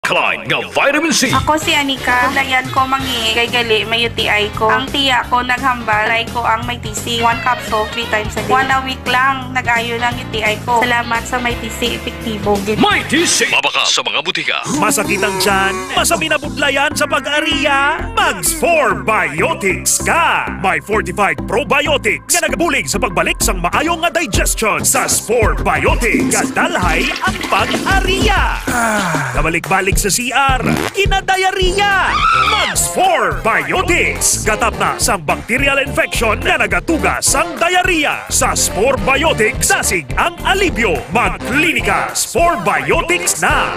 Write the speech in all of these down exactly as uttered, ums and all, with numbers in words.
alkaline nga vitamin C. Ako si Anika. Nabudlayan ko mangihi kay gali may U T I ko. Ang tiya ko naghambal, try ko ang Mighty C. One capsule, three times a day. One a week lang, nag-ayo lang U T I ko. Salamat sa Mighty C, epektibo gid. Mighty C. Mabakal sa mga butika. Masakit ang tiyan? Masami na budlayan sa pag-ariya? Mag Spore Biotics ka! May fortified probiotics nga nagabulig sa pagbalik sang maayo nga digestion. Sa Spore Biotics, kadalhay ang pag-ariya. Ah, kabalik-balik sa C R, kinadayariya. Mag Spore Biotics, gatapna sang bacterial infection nga nagatuga sang diarrhea. Sa Spore Biotics, dasig ang alibyo. Mag Klinika Spore Biotics na.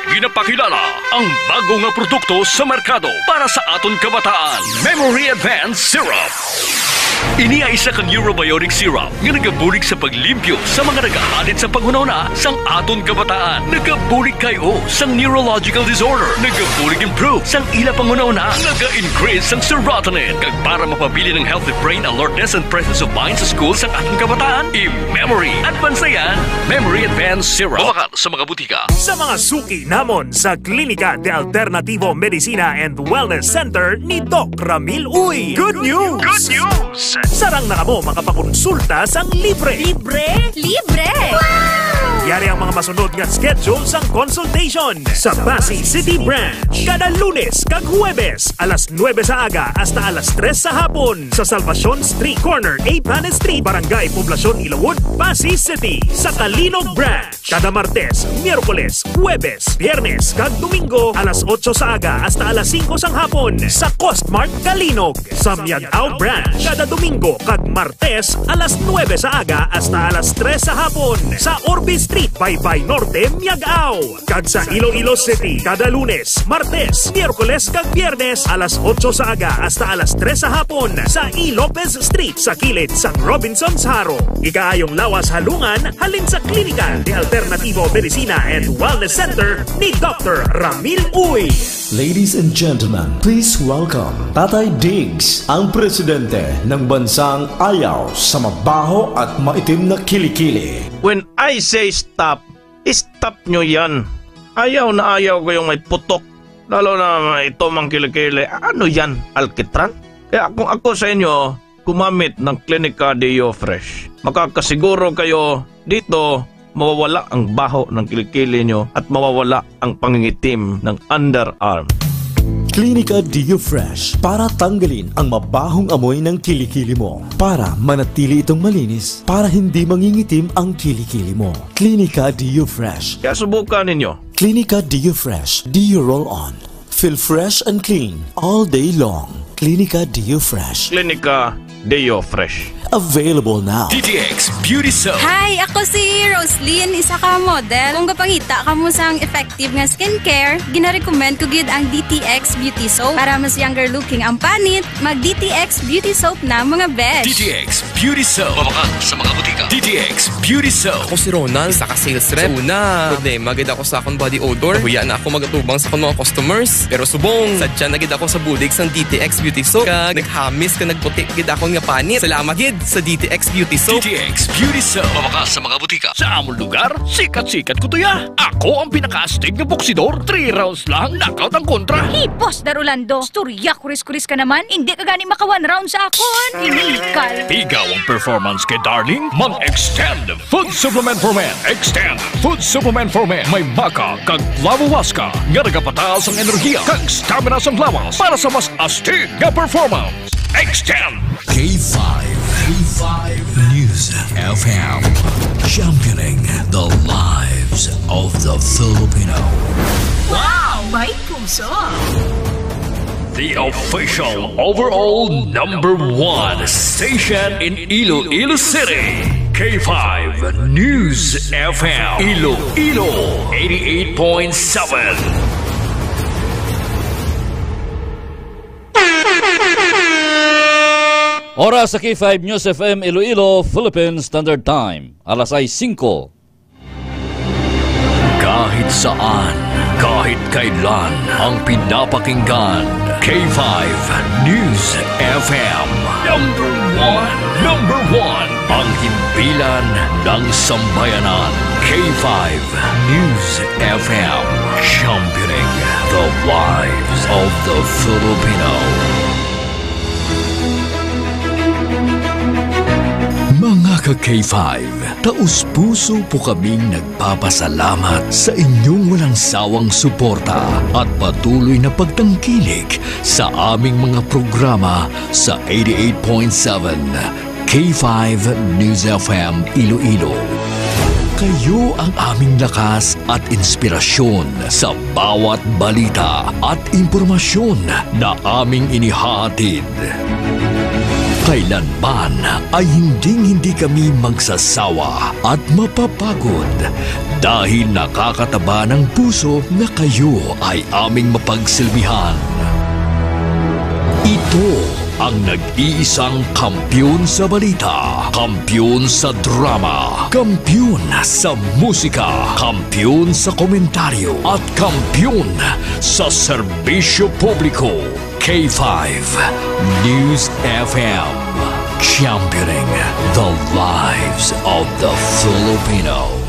Ginapakilala ang bago nga produkto sa merkado para sa aton kabataan, Memory Advance Syrup. Ini ay isa ka neurobiotic syrup nga nagabulig sa paglimpyo sa mga nagahalid sa panghunahuna sang aton kabataan. Nagabulig kay o sang neurological disorder. Nagabulig improve sang ila panghunahuna. Naga-increase sang serotonin. Kag para mapabilin ang healthy brain alertness and presence of mind sa school sang aton kabataan, i-Memory Advance na yan. Memory Advance Syrup. Mabakal sa mga butika. Sa mga suki namon sa Klinika de Alternativo Medicina and Wellness Center ni Doc Ramil Uy. Good news! Good news! Sarang na kamo makapakonsulta sang libre. Libre? Libre! Yari ang mga masunod nga schedule sang consultation sa Passi City Branch. Kada Lunes kag Huwebes, alas nuebe sa aga hasta alas tres sa hapon, sa Salvacion Street, corner A Panes Street, Barangay Poblacion Ilawod, Passi City. Sa Calinog Branch, kada Martes, Miyerkules, Huwebes, Biyernes, kag Domingo, alas otso sa aga hasta alas singko sang hapon, sa Costmart Calinog. Sa Miag-ao Branch, kada Domingo kag Martes, alas nuebe sa aga hasta alas tres sa hapon, sa Orbe Street, Baybay Norte, Miag-ao. Kag sa Iloilo City, kada Lunes, Martes, Miyerkules, kag Biyernes, alas otso sa aga hasta alas tres sa hapon, sa E. Lopez Street, sa kilid sang Robinsons Jaro. Ikaayong lawas halungan halin sa Klinika de Alternativo Medicina and Wellness Center ni Doctor Ramil Uy. Ladies and gentlemen, please welcome Tatay Diggs, ang presidente ng bansang ayaw sa mabaho at maitim na kilikili. When I say stop, stop nyo yan. Ayaw na ayaw ko yung may putok, lalo na may itom ang kilikili. Ano yan, alkitran? Kaya kung ako sa inyo, gumamit ng Klinika Deo Fresh. Makakasiguro kayo dito, mawawala ang baho ng kilikili nyo at mawawala ang pangingitim ng underarm. Klinika Deo Fresh para tanggalin ang mabahong amoy ng kilikili mo, para manatili itong malinis, para hindi mangingitim ang kilikili mo. Klinika Deo Fresh. Kaya subukan ninyo. Klinika Deo Fresh Deo Roll On. Feel fresh and clean all day long. Klinika Deo Fresh. Klinika Deo Fresh. Available now. D T X Beauty Soap. Hi, ako si Roslyn, isa ka model. Kung gapangita kamo sang effective nga skincare, ginarecommend ko gid ang D T X Beauty Soap. Para mas younger looking ang panit, mag D T X Beauty Soap na, mga besh. D T X Beauty Soap. Mabakal sa mga butika. D T X Beauty Soap. Ako si Ronald, isa ka sales rep. Sa una, problema gid ako sa akong body odor. Nahuya na ako magatubang sa akong mga customers. Pero subong, sadya na gid ako sa bulig sang D T X Beauty Soap. Kag naghamis kag nagputi gid akon nga panit. Salamat gid sa D T X Beauty Soap. D T X Beauty Soap. Mabakal sa mga butika. Sa amon lugar, sikat-sikat ko to ya. Ako ang pinakaastig nga boksidor. Three rounds lang, knockout ang kontra. Hipos, Dar Orlando. Istorya, kuris-kuris ka naman. Hindi ka gani maka one round sa akon. Illegal. Ikaw ang performance kay Darling? Mag-Extend Food Supplement for Men. Extend Food Supplement for Men. May maca kag flavowaska nga nagapataas ang enerhiya kag stamina sang lawas para sa mas astig nga performance. Extend. K five. K five News F M. Championing the lives of the Filipino. Wow! May puso! The official overall number one station in Iloilo City. K five News F M. Iloilo, eighty-eight point seven. Oras sa K five News F M Iloilo, Philippine Standard Time, alas sais singko. Kahit saan, kahit kailan, ang pinapakinggan, K five News F M. Number one, number one, ang himpilan ng sambayanan, K five News F M. Lives of the Filipino. Mga ka K five, taus-puso po kaming nagpapasalamat sa inyong walang sawang suporta at patuloy na pagtangkilik sa aming mga programa sa eighty-eight point seven K five News F M Iloilo. Kayo ang aming lakas at inspirasyon sa bawat balita at impormasyon na aming inihahatid. Kailanman ay hinding-hindi kami magsasawa at mapapagod dahil nakakataba ng puso na kayo ay aming mapagsilbihan. Ito ang nag-iisang kampiyon sa balita, kampiyon sa drama, kampiyon sa musika, kampiyon sa komentaryo, at kampiyon sa serbisyo publiko. K five News F M, championing the lives of the Filipino.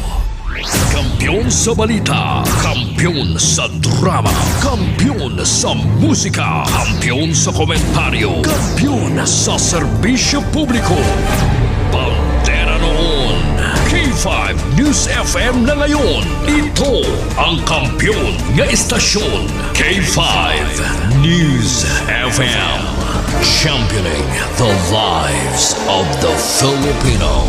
Kampiyon sa balita, kampiyon sa drama, kampiyon sa musika, kampiyon sa komentaryo, kampiyon sa serbisyo publiko. Bandera noon, K five News F M na ngayon. Ito ang kampiyon nga estasyon, K five News F M. Championing the lives of the Filipino.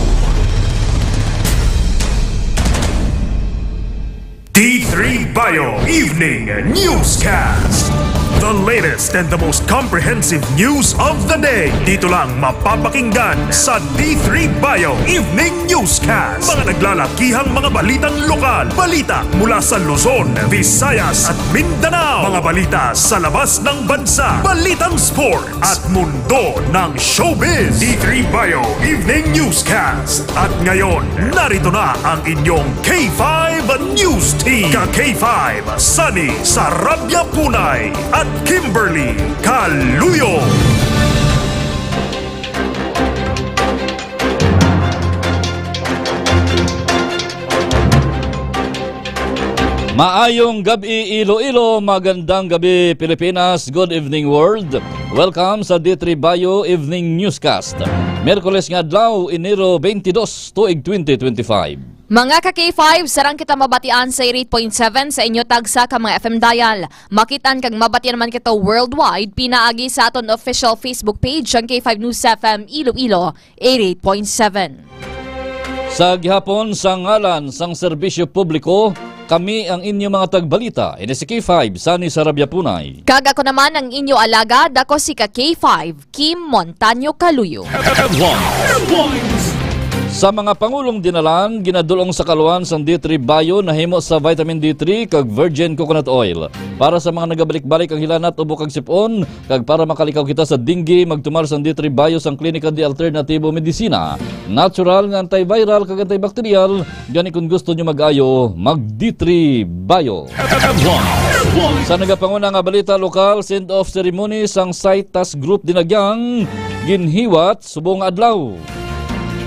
D three Bio Evening Newscast. The latest and the most comprehensive news of the day. Dito lang mapapakinggan sa D three Bio Evening Newscast. Mga naglalakihang mga balitang lokal, balita mula sa Luzon, Visayas, at Mindanao. Mga balita sa labas ng bansa, balitang sport, at mundo ng showbiz. D three Bio Evening Newscast. At ngayon, narito na ang inyong K five News Team. Ka K five, Sunny Sarabia Punay at Kimberly Caluyo. Maayong gab-i, Iloilo. Magandang gabi, Pilipinas. Good evening, world. Welcome sa D three Bio Evening Newscast. Miyerkules nga adlaw, Enero twenty-two, tuig twenty twenty-five. Mga ka K five, sarang kita mabatian sa eighty-eight point seven sa inyo tagsa ka mga F M dial. Makitaan kag mabatian man kita worldwide, pinaagi sa aton official Facebook page, ang K five News F M Iloilo, eighty-eight point seven. Sa gihapon, sa ngalan sang serbisyo publiko, kami ang inyo mga tagbalita, ini si K five, Sunny Sarabia Punay. Kag ako naman ang inyo alagad, ako si ka K five, Kim Montaño Caluyo. Headlines. Sa mga pangulong dinalan, ginadul-ong sa kaluan sang D three Bio nahimo sa vitamin D three kag virgin coconut oil. Para sa mga nagabalik-balik ang hilanat, ubo kag sip-on, kag para makalikaw kita sa dengue, magtumar sang D three Bio sang Klinika de Alternativo Medicina. Natural nga antiviral kag antibacterial, gani kon gusto nyo mag-ayo, mag D three Bio. Headlines. Sa nagapanguna nga balita lokal, send-off ceremony sang Citas Group Dinagyang ginhiwat subong nga adlaw.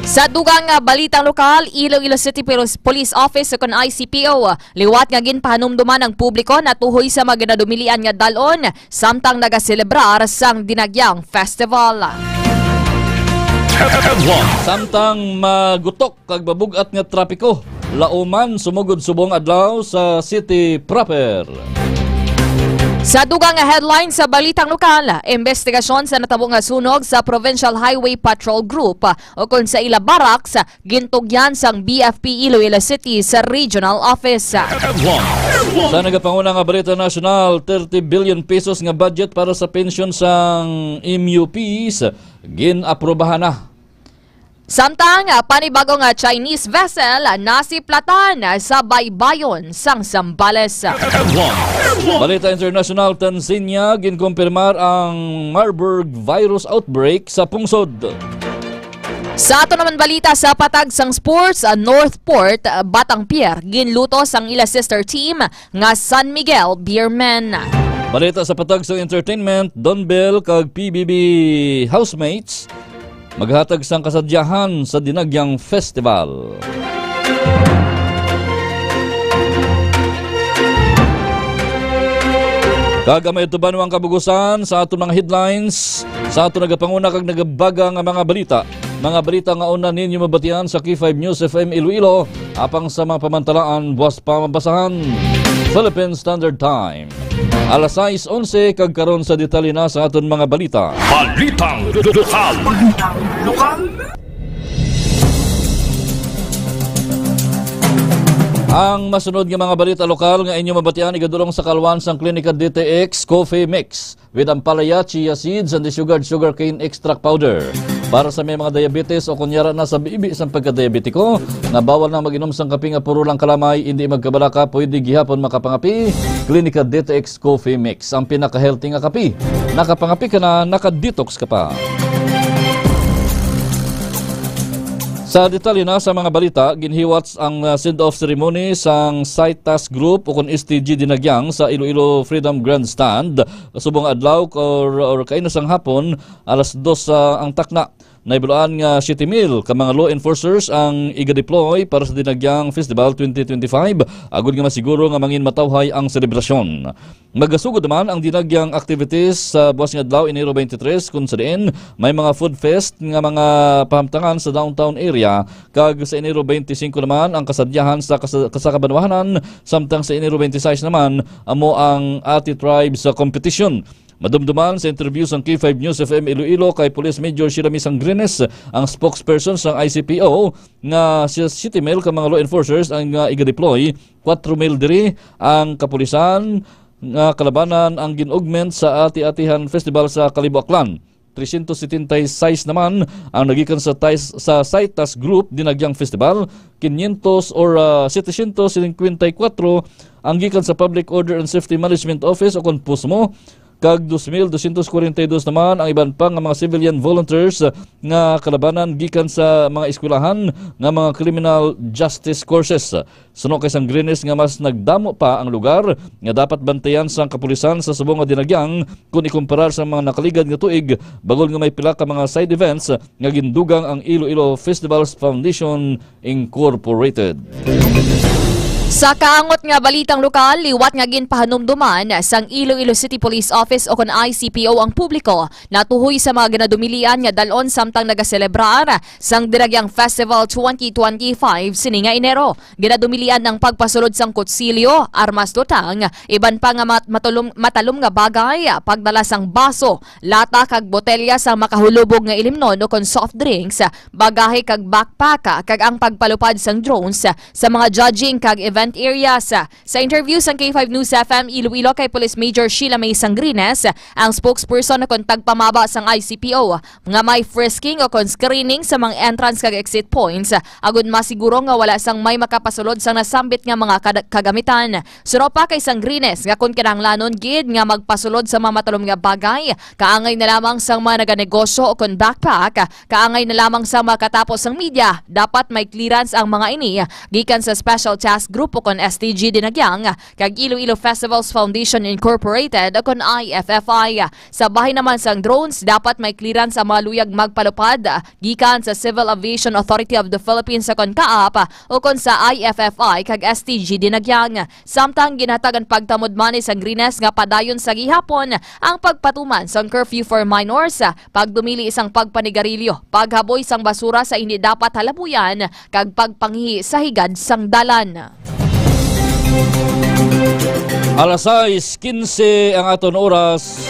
Sa dugang nga balitang lokal, Iloilo City Pol-, Police Office, ukon I C P O, liwat nga ginpahanumduman ang publiko natuhoy sa mga ginadumilian nga dal-on samtang nagaselebrar sang Dinagyang Festival. Headlines. Samtang magutok kag mabug-at nga trapiko, lauman sumugod subong adlaw sa city proper. Sa dugang nga headline sa balitang lokal, investigasyon sa natabo nga sunog sa Provincial Highway Patrol Group, ukon sa ila barracks, gintugyan sang B F P Iloilo City sa Regional Office. Sa nagapanguna nga balita nasyonal, thirty billion pesos nga budget para sa pensyon sang M U Ps gin-aprobahan na. Samtang, ah, panibago nga Chinese vessel, ah, nasiplatan, ah, sa baybayon sang Zambales. Balita international, Tanzania, ginkumpirmar ang Marburg virus outbreak sa pungsod. Sa ato naman balita sa patag sang sports, ah, Northport, ah, Batang Pier, ginlutos ang ila sister team nga San Miguel Beermen. Balita sa patag sang entertainment, Don Bell kag P B B Housemates, maghatag sang kasadyahan sa Dinagyang Festival. Kag amay tuban ang kabugusan sa aton mga headlines, sa aton nagapanguna kag nagabaga nga mga balita. Mga balita nga una ninyo mabatian sa K five News F M Iloilo, apang sa mga pamantalaan, buwas pa mabasahan. Philippine Standard Time, alas sais onse, kag karon sa detalye na sa aton mga balita. Balitang lokal. Ang masunod nga mga balita lokal nga inyo mabatian igadulong sa kalwan sang Klinika D T X Coffee Mix with ampalaya, chia seeds, and the sugared sugarcane extract powder. Para sa may mga diabetes o kunyara na sa bibi sang pagkadiabetiko, nga bawal na mag-inom sang kape nga puro lang kalamay, indi magkabalaka, pwede gihapon makapangapi. Klinika D T X Coffee Mix, ang pinaka-healthy nga kape. Nakapangapi ka na, naka-detox ka pa. Sa detalye na sa mga balita, ginhiwat ang, uh, send-off ceremony sang Site Task Group o kon S T G Dinagyang sa Iloilo Freedom Grandstand subong adlaw or, or kaina sang hapon, alas dos, uh, ang takna. Nahibaluan nga siyete mil ka mga law enforcers ang iga-deploy para sa Dinagyang Festival twenty twenty-five, agod nga masiguro nga mangin matawhay ang selebrasyon. Magasugod naman ang Dinagyang activities sa buwas nga adlaw, Enero twenty-three, kung sa diin may mga food fest nga mga pahamtangan sa downtown area, kag sa Enero twenty-five naman ang kasadyahan sa kas-, kasakabanwahanan, samtang sa Enero twenty-six naman amo ang Ati Tribe sa competition. Madumduman sa interview sang K five News F M Iloilo kay Police Major Shirami Sangrines, ang spokesperson sang I C P O, nga si siyete mil ka mga law enforcers ang, ah, iga-deploy, kwatro mil diri ang kapulisan nga kalabanan ang gin-augment sa ati-atihan festival sa Kalibo, Aklan. Trescientos setenta y seis naman ang nagikan sa tais-, sa Site Task Group Dinagyang Festival, quinientos or, ah, setecientos cincuenta y cuatro ang gikan sa Public Order and Safety Management Office o kon pusmo, kag dos mil doscientos cuarenta y dos naman ang iban pa nga mga civilian volunteers nga kalabanan gikan sa mga eskwelahan nga mga criminal justice courses. Suno kay Sangrines nga mas nagdamo pa ang lugar nga dapat bantayan sang kapulisan sa subong nga Dinagyang kon ikumparar sa mga nakaligad nga tuig, bangod nga may pila ka mga side events nga gindugang ang Iloilo Festivals Foundation Incorporated. Sa kaangot nga balitang lokal, liwat nga ginpahanumduman sang Iloilo City Police Office o kon I C P O ang publiko natuhoy sa mga ginadumilian nga dal-on samtang nagaselebrar sang Dinagyang Festival twenty twenty-five sini nga Enero. Ginadumilian ang pagpasulod sang kutsilyo, armas, tutang, iban pa nga mat-, matulom-, matalom nga bagay, pagdala sang baso, lata kag botelya sang makahulubog nga ilimnon o kon soft drinks, bagahe kag backpack, kag ang pagpalupad sang drones sa mga judging kag event areas. Sa interview sang K five News F M Iloilo kay Police Major Sheila May Sangrines, ang spokesperson kon tagpamaba sang I C P O, nga may frisking o kon screening sa mga entrance kag exit points, agud masiguro nga wala sang may makapasulod sang nasambit nga mga kada-, kagamitan. Suno pa kay Sangrines nga kon kinahanglanon gid nga magpasulod sa mga matalom nga bagay, kaangay na lamang sang mga naganegosyo o kon backpack, kaangay na lamang sang makatapo sang media, dapat may clearance ang mga ini gikan sa Special Task Group o kon S T G Dinagyang kag Iloilo Festivals Foundation Incorporated o kon I F F I. Sa bahin naman sang drones, dapat may clearance ang mga luyag magpalupad gikan sa Civil Aviation Authority of the Philippines o kon CAAP o kon sa I F F I kag S T G Dinagyang. Samtang ginhatagan pagtamod man ni Sangrines nga padayon sa gihapon ang pagpatuman sang curfew for minors, pagdumili sang pagpanigarilyo, paghaboy sang basura sa hindi dapat halabuyan, kag pagpangihi sa higad sang dalan. Alas sais quince ang aton oras.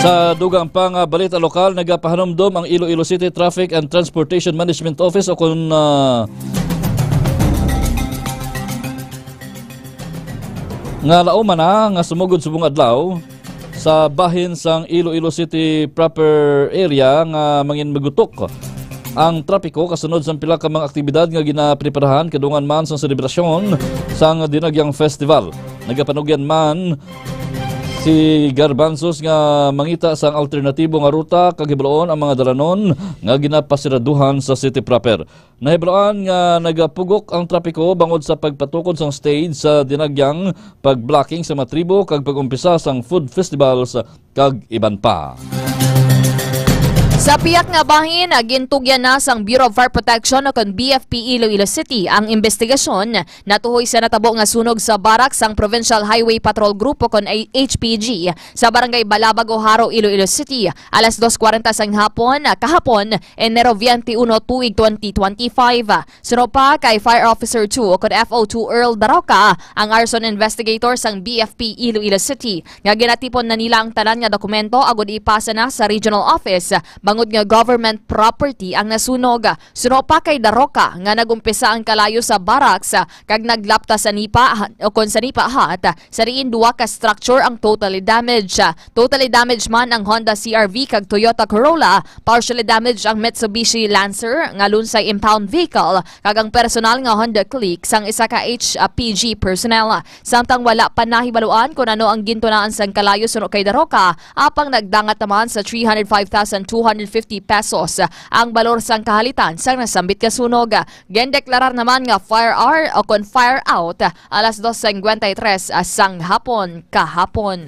Sa dugang pa nga balita lokal, nagapahanumdom ang Iloilo City Traffic and Transportation Management Office o kon, ah, nga lauman na nga sumugod subong adlaw sa bahin sang Iloilo City proper area nga mangin magutok ang trapiko kasunod sang pila ka mga aktibidad nga ginapreparahan kadungan man sang selebrasyon sang Dinagyang Festival. Nagapanugyan man si Garbanzos nga mangita sang alternatibo nga ruta kag hibaluon ang mga dalanon nga ginapasiraduhan sa city proper. Nahibaluan nga nagapugok ang trapiko bangod sa pagpatukod sang stage sa Dinagyang, pag-blocking sa mga tribo, kag pag-umpisa sang food festivals, kag iban pa. Sa piyak nga bahin, gintugyan na sang Bureau of Fire Protection o kon B F P Iloilo City ang imbestigasyon natuhoy sa natabo nga sunog sa barak sang Provincial Highway Patrol Group o kon H P G sa Barangay Balabago, Jaro, Iloilo City, alas dos kwarenta sang hapon, kahapon, Enero twenty-one, tuig twenty twenty-five. Suno pa kay Fire Officer two o kon F O two Earl Daroca, ang arson investigator sang B F P Iloilo City, nga ginatipon na nila ang tanan nga dokumento agud ipasa na sa regional office bangod nga government property ang nasunog. Suno pa kay Daroca nga nag-umpisa ang kalayo sa barracks kag naglapta sa nipa ha-, o kon sa nipa hut, sa diin duwa ka structure ang totally damaged. Totally damaged man ang Honda C R V kag Toyota Corolla, partially damaged ang Mitsubishi Lancer nga lunsay impound vehicle, kag ang personal nga Honda Click sang isa ka H P G personnel. Samtang wala pa nahibaluan kon ano ang gintunaan sang kalayo suno kay Daroca, apang nagdangat naman sa three hundred five thousand two hundred fifty pesos ang balor sang kahalitan sang nasambit nga sunog. Gindeklarar naman nga fire hour o kon fire out alas dos cincuenta y tres sang hapon kahapon.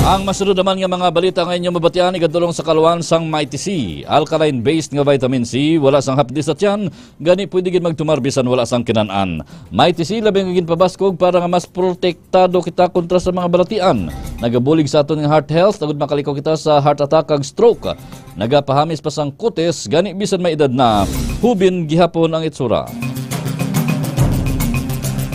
Ang masunod naman nga mga balita nga inyo mabatian igadulong sa kaluan sang Mighty C. Alkaline-based nga vitamin C, wala sang hapdi sa tiyan, gani pwede gid magtumar bisan wala sang kinan-an. Mighty C labi nga ginpabaskog para nga mas protektado kita kontra sa mga balatian. Nagabulig sa aton nga heart health agud makalikaw kita sa heart attack kag stroke. Nagapahamis pa sang kutis, gani bisan may edad na, hubin gihapon ang itsura.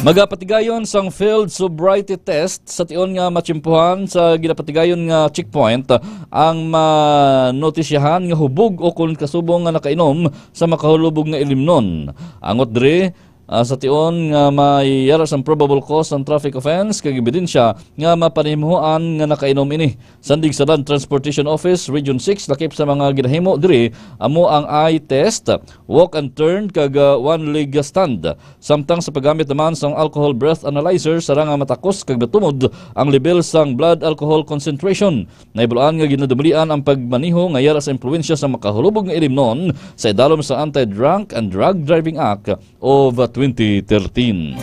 Magapatigayon sang field sobriety test sa tion nga matsimpuhan sa ginapatigayon nga checkpoint ang manotisyahan nga hubog o kon kasubong nga nakainom sa makahulubog nga ilimnon. Angot diri, ah, sa tion nga may yara sang probable cause sang traffic offense kag ebidensya nga mapanhimuan nga nakainom ini. Sandig sa Land Transportation Office Region six, lakip sa mga ginahimo diri amo ang eye test, walk and turn, kag, ah, one leg stand. Samtang sa paggamit naman sang alcohol breath analyzer, sarang nga matakos kag matumod ang level sang blood alcohol concentration. Nahibaluan nga ginadumalian ang pagmaneho nga yara sa impluwensya sa makahulubog nga ilimnon sa idalom sa Anti-Drunk and Drug Driving Act of twenty thirteen.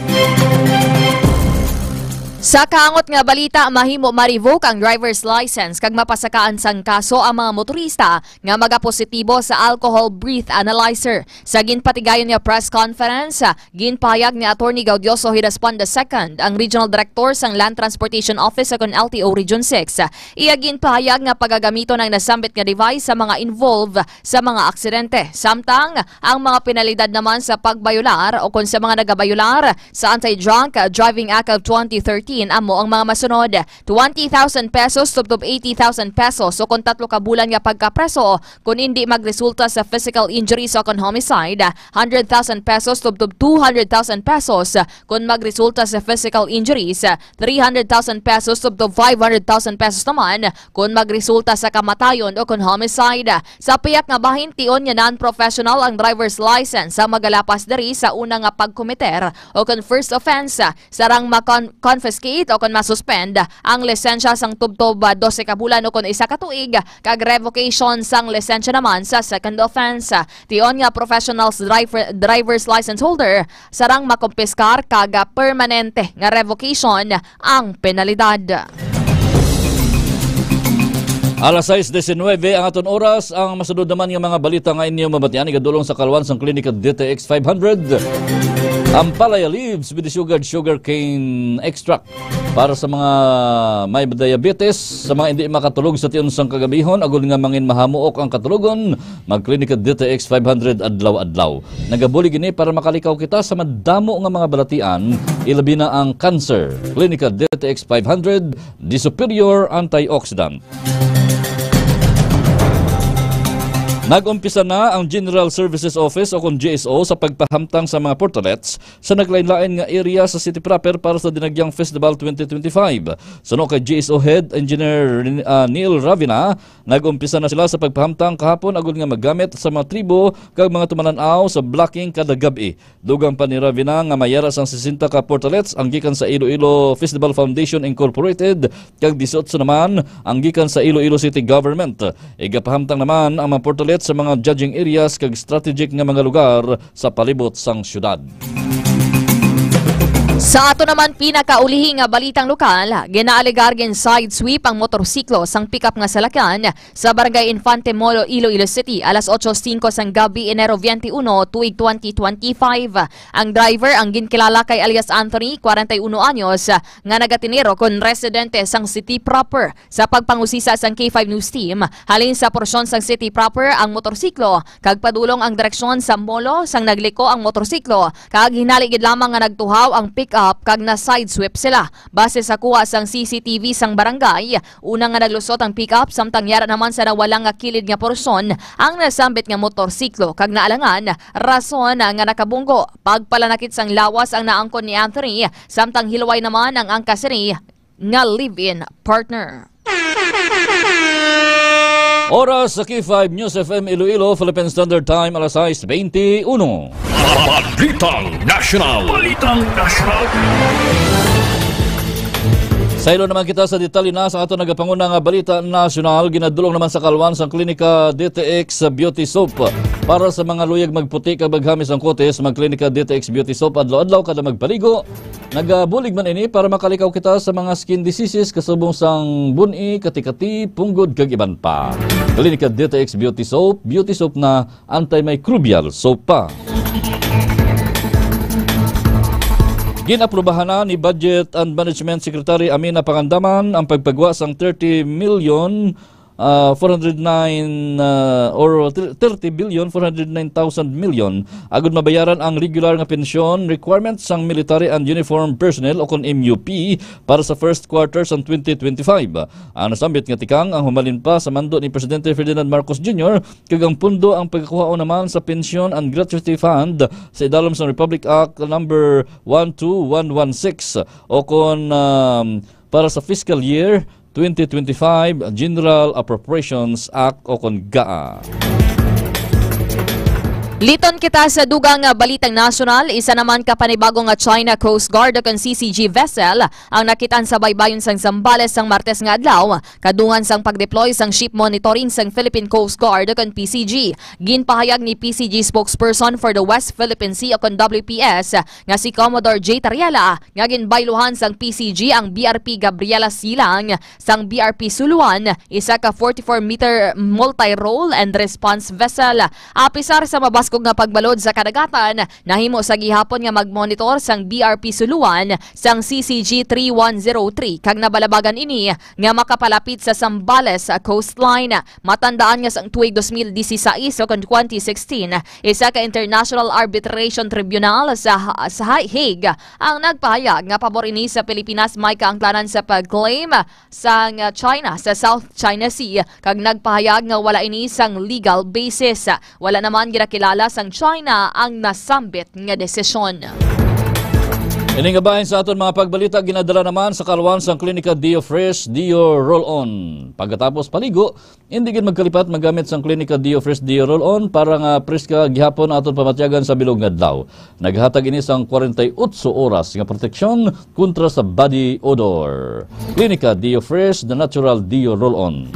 Sa kaangot nga balita, mahimo ma-revoke ang driver's license kag mapasakaan sang kaso ang mga motorista nga magapositibo sa alcohol breath analyzer. Sa ginpatigayon nga press conference, ginpahayag ni Attorney Gaudioso Hidaspon the second, ang Regional Director sang Land Transportation Office sa kon L T O Region six. Iya ginpahayag nga pagagamiton ang nasambit nga device sa mga involved sa mga aksidente. Samtang ang mga penalidad naman sa pagbayolar o kon sa mga nagabayolar sa Anti-Drunk Driving Act of twenty thirteen amo ang mga masunod: twenty thousand pesos tubtob eighty thousand pesos o kon tatlo ka bulan nga pagkapreso kon indi magresulta sa physical injuries o kon homicide, hundred thousand pesos tubtob two hundred thousand pesos kon magresulta sa physical injuries, three hundred thousand pesos tubtob five hundred thousand pesos naman kon magresulta sa kamatayon o kon homicide. Sa piyak nga bahin, tion nga non-professional ang driver's license sa magalapas diri sa una nga pagkometer o kon first offense, sarang ma-con-, confiscate o kon ma-suspend ang lisensya sang tubtob, ah, dose ka bulan o kon isa ka tuig, kag revocation sang lisensya naman sa second offense. Tion nga professional driver, driver's license holder, sarang makumpiskar kag, ah, permanente nga revocation ang penalidad. Alas sais diecinuebe ang aton oras. Ang masunod naman nga mga balita nga inyo mabatian igadulong sa kaluan sang Klinika D T X five hundred. Ang palaya leaves with sugared sugarcane extract para sa mga may diabetes, sa mga hindi makatulog sa tion sang kagabihon, agod nga mangin mahamuok ang katulogon, mag-Klinika D T X five hundred adlaw-adlaw. Nagabulig ini para makalikaw kita sa madamo nga mga balatian, ilabi na ang cancer. Klinika D T X five hundred, the superior antioxidant. Nag-umpisa na ang General Services Office o kon G S O sa pagpahamtang sa mga portalets sa naglain-lain nga area sa city proper para sa Dinagyang Festival twenty twenty-five. Suno kay G S O Head Engineer, ah, Neil Ravina, nag-umpisa na sila sa pagpahamtang kahapon agod nga magamit sa mga tribo kag mga tumalan-aw sa blocking kada gab-i. Dugang pa ni Ravina nga may yara sang sesenta ka portalets ang gikan sa Iloilo Festival Foundation Incorporated kag dieciocho naman ang gikan sa Iloilo City Government. Igapahamtang naman ang mga portalets sa mga judging areas kag strategic nga mga lugar sa palibot sang syudad. Sa ato naman pinakaulihi nga balitang lokal, ginaalegar gin-sidesweep ang motorsiklo sang pickup nga salakyan sa Barangay Infante Molo, Iloilo City, alas otso singko sang gabi, Enero twenty-one, tuig twenty twenty-five. Ang driver ang ginkilala kay alias Anthony, kwarenta y uno anyos, nga nagatiniro kon residente sang city proper. Sa pagpangusisa sang K five News Team, halin sa porsyon sang city proper ang motorsiklo kag padulong ang direksyon sa Molo sang nagliko ang motorsiklo, kag hinali gid lamang nga nagtuhaw ang pick-up kag na-sidesweep sila. Base sa kuha sang C C T V sang barangay, una nga naglusot ang pick-up, samtang yara naman sa nawala nga kilid nga porsyon ang nasambit nga motorsiklo, kag naalangan rason nga nakabunggo. Pagpalanakit sang lawas ang naangkon ni Anthony, samtang hilway naman ang angkas sini nga live-in partner. Oras sa K five News F M Iloilo, Philippine Standard Time, alas sais beinti uno. Balitang National. Balitang National. Saylo naman kita sa detalye na sa ato nagapanguna nga balita nasyonal. Ginadulong naman sa kalwan sang Klinika D T X Beauty Soap para sa mga luyag magputi kag maghamis ang kutis. Mag-Klinika D T X Beauty Soap adlaw-adlaw kada magpaligo. Nagabulig man ini para makalikaw kita sa mga skin diseases kasubong sang bun-i, kati-kati, punggod, kag iban pa. Klinika D T X Beauty Soap, beauty soap na antimicrobial soap pa. Ginaprubahan na ni Budget and Management Secretary Amina Pangandaman ang pagpagwa sang thirty million, ah, four hundred nine, ah, or thirty billion four hundred nine thousand million agud mabayaran ang regular nga pensyon requirements sang military and uniform personnel o kon M U P para sa first quarter sang twenty twenty-five. Ang nasambit nga tikang ang humalin pa sa mando ni Presidente Ferdinand Marcos Junior, kag ang pundo ang pagkakuhaon naman sa Pension and Gratuity Fund sa idalom sang Republic Act Number one two one one six o kon, um, para sa fiscal year twenty twenty-five General Appropriations Act o kon GAA. Liton kita sa dugang nga balitang nasyonal. Isa naman ka panibago nga China Coast Guard o kon C C G vessel ang nakitaan sa baybayon sang Zambales sang Martes nga adlaw, kadungan sang pag-deploy sang ship monitoring sang Philippine Coast Guard o kon P C G. Ginpahayag ni P C G spokesperson for the West Philippine Sea o kon W P S nga si Commodore J Tariela nga ginbayluhan sang P C G ang B R P Gabriela Silang sang B R P Suluan, isa ka forty-four meter multi-role and response vessel. Apisar sa mabaskog nga pagbalod sa kadagatan, nahimo sa gihapon nga mag-monitor sang B R P Suluan sang C C G three one zero three, kag nabalabagan ini nga makapalapit sa Zambales coastline. Matandaan nga sang tuig dos mil dieciséis o kon twenty sixteen, isa ka International Arbitration Tribunal sa, sa Hague ang nagpahayag nga pabor ini sa Pilipinas may kaangtanan sa pag-claim sang China sa South China Sea, kag nagpahayag nga wala ini sang legal basis. Wala naman ginakilala sang China ang nasambit nga desisyon. Ini nga bahin sa aton mga pagbalita ginadala naman sa kalwan sang Klinika Dio Fresh, Dio Roll-On. Pagkatapos paligo, hindi gid magkalipat magamit sang Klinika Dio Fresh, Dio Roll-On para nga preska gihapon aton pamatyagan sa bilog nga adlaw. Naghatag ini sang kwarenta y otso oras nga proteksyon kontra sa body odor. Klinika Dio Fresh, the natural Dio Roll-On.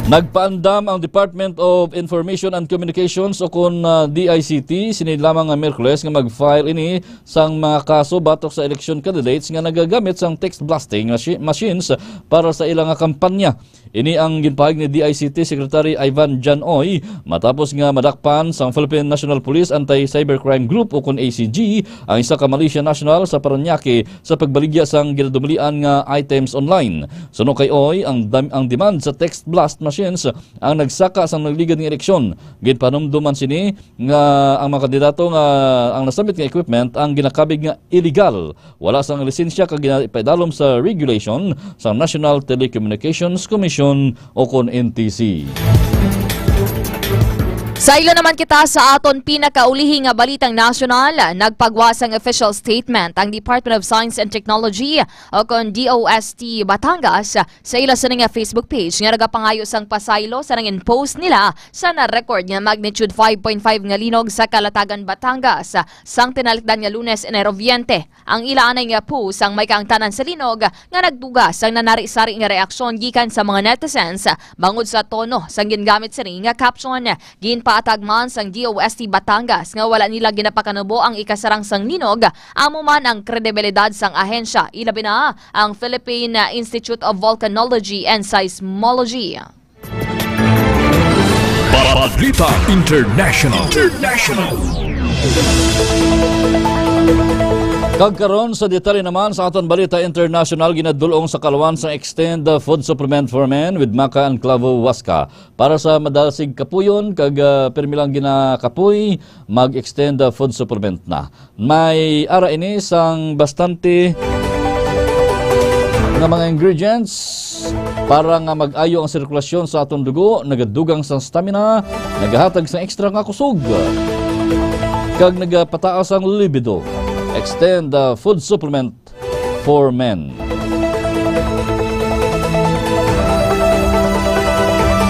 Nagpaandam ang Department of Information and Communications o kon, ah, D I C T sini lamang nga Miyerkules nga mag-file ini sang mga kaso batok sa election candidates nga nagagamit sang text blasting machi-, machines para sa ila nga kampanya. Ini ang ginpahayag ni D I C T Secretary Ivan Janoy matapos nga madakpan sang Philippine National Police Anti-Cybercrime Group o kon A C G ang isa ka Malaysian national sa Parañaque sa pagbaligya sang ginadumolian nga items online. Suno kay Oy, ang dam-, ang demand sa text blast machines ang nagsaka sang nagligad nga eleksyon. Ginpanumduman sini nga ang mga kandidato nga ang nasambit nga equipment ang ginakabig nga illegal, wala sang lisensya kag ginapaidalom sa regulation sa National Telecommunications Commission o kon N T C. Saylo naman kita sa aton pinakaulihi nga balitang nasyonal. Nagpagwa sang official statement ang Department of Science and Technology o kon D O S T Batangas sa ila sini nga Facebook page nga nagapangayo sang pasaylo sa nangin post nila sa na-record nga magnitude five point five nga linog sa Kalatagan, Batangas, sang tinalikdan nga Lunes, Enero twenty. Ang ila anay nga post ang may kaangtanan sa linog nga nagduga sang nanari-sari nga reaksyon gikan sa mga netizens bangod sa tono sang gingamit sini nga caption. Ginpa Hatag man sang D O S T Batangas nga wala nila ginapakanubo ang ikasarang sang linog, amo man ang kredibilidad sang ahensya, ilabi na ang Philippine Institute of Volcanology and Seismology. Balita International. International. Kag karon sa detalye naman sa aton balita international, ginadulong sa Kalwan sang Extend the Food Supplement for Men with Maca and Clavo Huasca para sa madasig kapuyon kag, ah, pirmi lang ginakapoy, mag-extend the food supplement na. May ara ini sang bastante nga mga ingredients para nga mag-ayo ang sirkulasyon sa aton dugo, nagadugang sang stamina, nagahatag sang extra nga kusog, kag nagapataas ang libido. Extend the food supplement for men.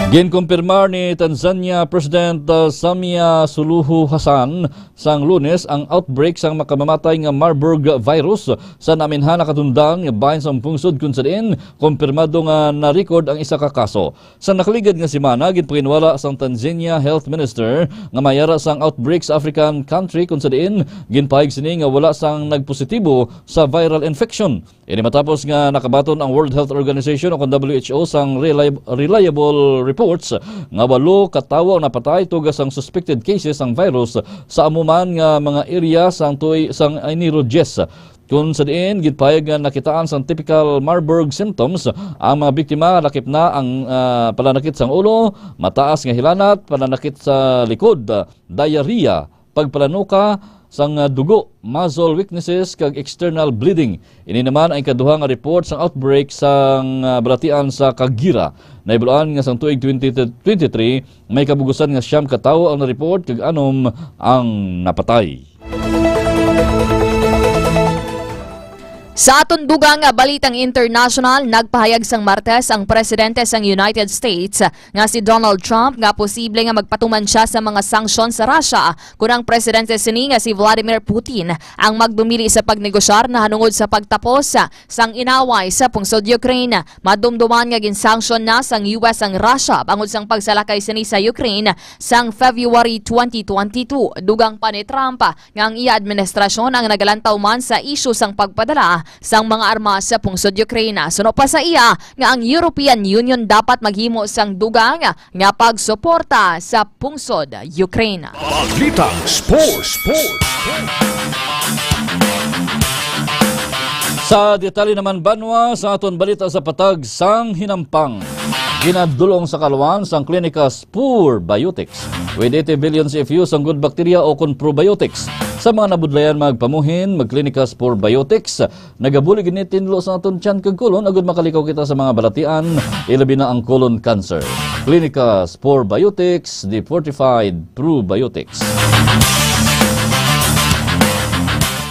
Ginkumpirmar ni Tanzania President, uh, Samia Suluhu Hassan sang Lunes ang outbreak sang makamamatay nga Marburg virus sa naminhan na katundan nga bahin sang pungsod, kun sa diin kumpirmado nga na-record ang isa ka kaso. Sa nakaligad nga semana, ginpaginwala sang Tanzania Health Minister nga may ara sang outbreak sa African country, kun sa diin ginpahayag sini nga wala sang nagpositibo sa viral infection. Ini matapos nga nakabaton ang World Health Organization o kon W H O sang reliab-, reliable reports nga walo ka tawo ang napatay tuga sang suspected cases sang virus sa amo man nga mga area sang tuig sang Enero diyes. Kun sa diin, ginpahayag nga nakitaan sang typical Marburg symptoms ang mga biktima, lakip na ang, ah, palanakit sang ulo, mataas nga hilanat, palanakit sa likod, diarrhea, pagpalanuka sang, ah, dugo, muscle weaknesses, kag external bleeding. Ini naman ang ikaduha nga report sang outbreak sang, ah, balatian sa Kagera. Nahibaluan nga sang tuig twenty twenty-three, may kabugusan nga siyam ka tawo ang na-report kag anom ang napatay. Sa aton dugang nga balitang international, nagpahayag sang Martes ang presidente sang United States nga si Donald Trump nga posible nga magpatuman sia sa mga sanksyon sa Russia kon ang presidente sini nga si Vladimir Putin ang magdumili sa pagnegosyar nahanungod sa pagtapos sang inaway sa pungsod Ukraine. Madumduman nga ginsanksyon na sang U S ang Russia bangod sang pagsalakay sini sa Ukraine sang February twenty twenty-two. Dugang pa ni Trump nga ang iya administrasyon ang nagalantaw man sa isyu sang pagpadala sang mga armas sa pungsod Ukraine. Suno pa sa iya nga ang European Union dapat maghimo sang dugang nga pagsuporta sa pungsod Ukraine. Balitang Sports. Sa detalye naman, banwa, sa aton balita sa patag sang hinampang, ginadulong sa Kalwan sang Klinika Spur Biotics with eighty billion C F U sang good bacteria o kon probiotics. Sa mga nabudlayan magpamuhin, magklinika Spur Biotics. Nagabulig ini tinlo sa aton tiyan kag kulon agud makalikaw kita sa mga balatian, ilabi na ang colon cancer. Klinika Spur Biotics, the fortified probiotics.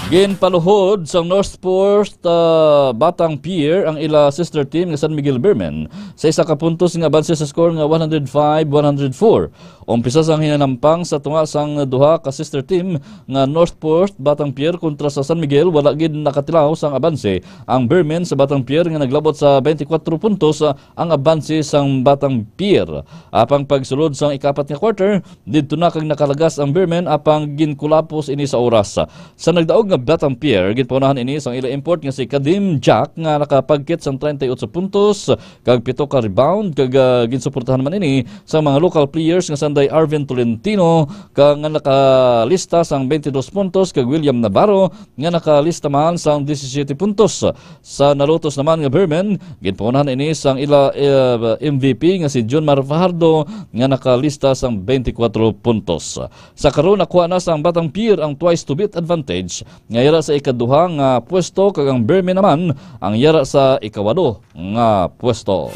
Ginpaluhod sang Northport, ah, Batang Pier ang ila sister team nga San Miguel Beermen sa isa ka puntos nga abanse sa score nga one hundred five one hundred four. Umpisa sang hinanampang sa tunga sang duha ka sister team nga Northport Batang Pier kontra sa San Miguel, wala gid nakatilaw sang abanse ang Beermen sa Batang Pier nga naglabot sa twenty-four puntos ang abanse sang Batang Pier. Apang pagsulod sang ikapat nga quarter, didto na kag nakalagas ang Beermen apang ginkulapos ini sa oras. Sa nagdaog nga Batang Pier, ginpaunahan ini sang ila import nga si Kadim Jack nga nakapagkit sang treinta y ocho puntos kag pito ka rebound, kag, ah, ginsuportahan man ini sa mga local players nga sanday Arvin Tolentino ka nga nakalista sang twenty-dos puntos, kag William Navarro nga nakalista man sang disisiete puntos. Sa nalutos naman nga Beermen, ginpangunahan ini sang ila, eh, M V P nga si Junmar Fajardo nga nakalista sang twenty-four puntos. Sa karon, nakuha na sang Batang Pier ang twice to beat advantage nga yara sa ikaduha nga pwesto, kag ang Beermen naman ang yara sa ikawalo nga pwesto.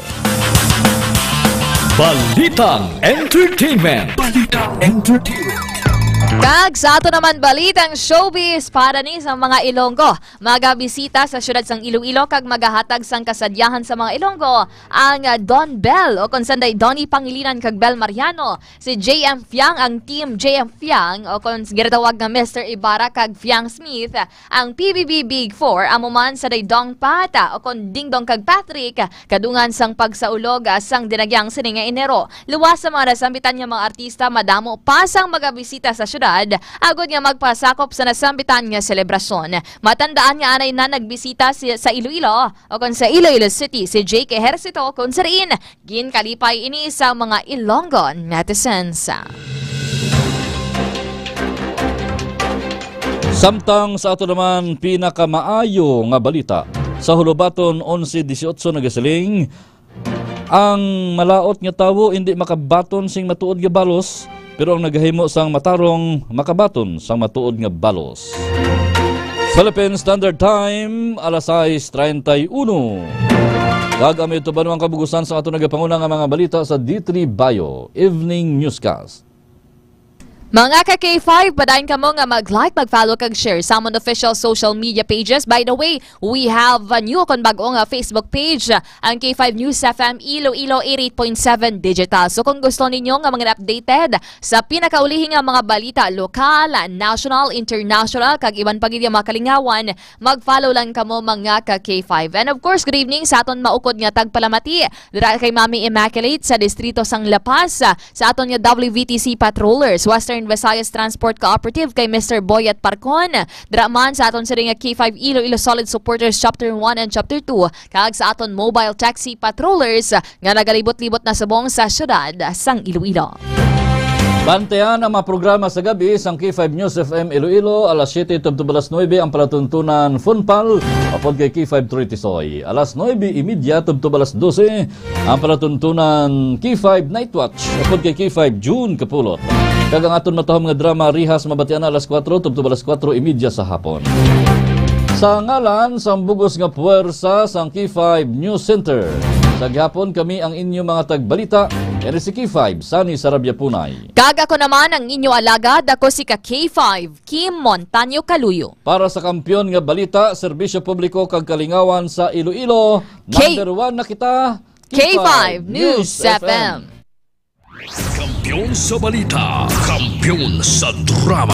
Balitang Entertainment. Balitang Entertainment. Kag sa ato naman balitang showbiz para ni sa mga Ilonggo, magabisita sa siyudad sang Iloilo kag magahatag sang kasadyahan sa mga Ilonggo ang, ah, Don Bell o kon sanday Donnie Pangilinan kag Bel Mariano, si J M Fiang, ang Team J M Fiang o kon ginatawag nga Mister Ibarra kag Fiang Smith, ang P B B Big Four, amo man sanday Dong Pat o kon Dingdong kag Patrick, kadungan sang pagsaulog, ah, sang dinagyang sini nga Enero. Luwas sa mga nasambitan nga mga artista, madamo pa sang magabisita sa syudad agod nga magpasakop sa nasambitan nga selebrasyon. Matandaan nga anay na nagbisita si, sa Iloilo o kon sa Iloilo City si Jake Ejercito, kon sa diin ginkalipay ini sa mga Ilonggo netizens. Samtang sa ato naman pinakamaayo nga balita, sa Hulubaton onse dieciocho nagasiling, ang malaut nga tawo indi makabaton sing matuod nga balos, pero ang nagahimo sang matarong makabaton sang matuod nga balos. Philippine Standard Time, alas sais treinta y uno. Kag amo ito ba ang kabugusan sa ato nagapanguna nga mga balita sa D three Bio Evening Newscast. Mga ka K five, padayon kamo nga mag-like, mag-follow, kag share sa amon official social media pages. By the way, we have a new kon bag-o nga Facebook page, ang K five News F M Iloilo eighty-eight point seven Digital. So kung gusto ninyo nga mga updated sa pinakaulihi nga mga balita lokal, national, international, kag iban pa gid nga mga kalingawan, mag-follow lang kamo mga ka K five. And of course, good evening sa aton maukod nga tagpalamati dira kay Mami Immaculate sa distrito sang La Paz, sa aton nga W V T C Patrollers, Western Visayas Transport Cooperative kay Mister Boyet Parcon, dira man sa aton sini nga K five Iloilo Solid Supporters Chapter one and Chapter two, kag sa aton mobile taxi patrollers nga nagalibot-libot na subong sa siyudad sang Iloilo. Bantayan ang mga programa sa gabi sang K five News F M Iloilo, alas siyete tubtob alas nuebe ang palatuntunan Funpal, upod kay K five Three Tisoy. Alas nuebe y media tubtob alas dose ang palatuntunan K five Night Watch, upod kay K five June Kapulot. Kag ang aton matahom nga drama Rihas mabatian na alas kuwatro tubtob alas kuwatro y media sa hapon. Sa ngalan sang bugos nga puwersa sang K five News Center, sa gihapon kami ang inyo mga tagbalita, ini si K five, Sunny Sarabia Punay. Kag ako naman ang inyo alagad, ako si ka K five, Kim Montaño Caluyo. Para sa kampiyon nga balita, serbisyo publiko kag kalingawan sa Iloilo, K- number one na kita, K five News F M. Kampiyon sa balita, kampiyon sa drama.